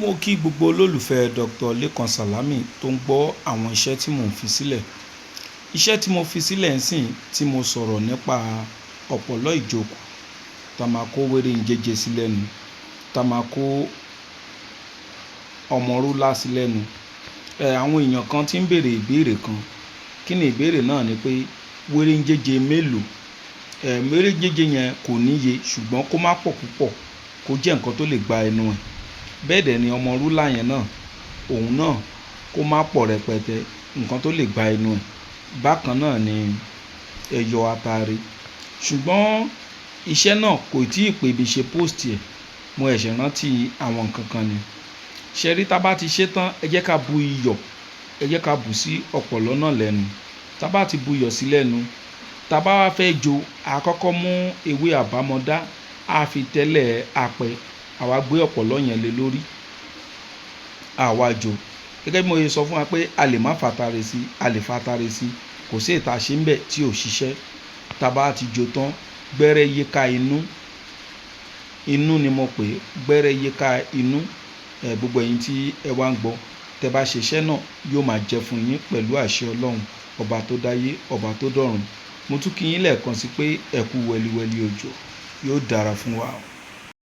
Mo kí gbogbo olólùfẹ́ Dr. Lékan Sàlámì tó ń gbọ́ àwọn iṣẹ́ tí mò ń fi sílẹ̀. Iṣẹ́ tí mo fi sílẹ̀ ńsìn tí mo sọ̀rọ̀ nípa ọ̀pọ̀lọ́ ìjókòó, tá máa kó wéré ń jẹjẹ sí lẹ́nu, tá máa kó ọmọrúlá sí lẹ́nu. Àwọn èèyàn kan tí ń béèrè ìbéèrè kan. Kí ni ìbéèrè náà? Ni pé wéré ń jẹjẹ mélòó? Wéré ń jẹjẹ yẹn kò níye, ṣùgbọ́n kó má pọ̀ púpọ̀, kó jẹ́ nǹkan tó lè gba ẹnu ẹ̀. Bẹ́ẹ̀ dẹ̀ ni ọmọrúlá yẹn náà, òun náà kó má pọ̀ rẹpẹtẹ, nǹkan tó lè gba ẹnu ẹ̀. Bákan náà ni ẹyọ atare. Ṣùgbọ́n iṣẹ́ náà kò tí ì pé bí ṣe post ẹ̀. Mo ṣẹ̀ṣẹ̀ rántí àwọn nǹkan kan ni. Ṣé rí, tá bá ti ṣe tán, ẹ jẹ́ ká bu iyọ̀, ẹ jẹ́ ká bù sí ọ̀pọ̀lọ́ náà lẹ́nu. Tá bá ti bu iyọ̀ sí lẹ́nu, tá bá wá fẹ́ jó, a kọ́kọ́ mú ewé àbámọ́dá, a fi tẹ́lẹ̀ apẹ, àwa gbé ọ̀pọ̀lọ́ yẹn lé lórí, àwa jó. Gẹ́gẹ́ bí mo ṣe sọ fún wa pé a lè má fatare sí, a lè fatare sí, kò sí èyí tá ṣe ń bẹ̀ tí ò ṣiṣẹ́. Tá bá ti jó tán, gbẹ́rẹ́ yíká inú, inú ni mo pè é, gbẹ́rẹ́ yíká inú. Gbogbo ẹ̀yin tí ẹ wá ń gbọ́, tẹ bá ṣe iṣẹ́ náà, yóò máa jẹ́ fún yín pẹ̀lú àṣẹ Ọlọ́run, ọba tó dáyé, ọba tó dọ̀run. Mo tún kí yín lẹ́ẹ̀kan sí pé ẹ kú wẹliwẹli òjò, yóò dára fún wa.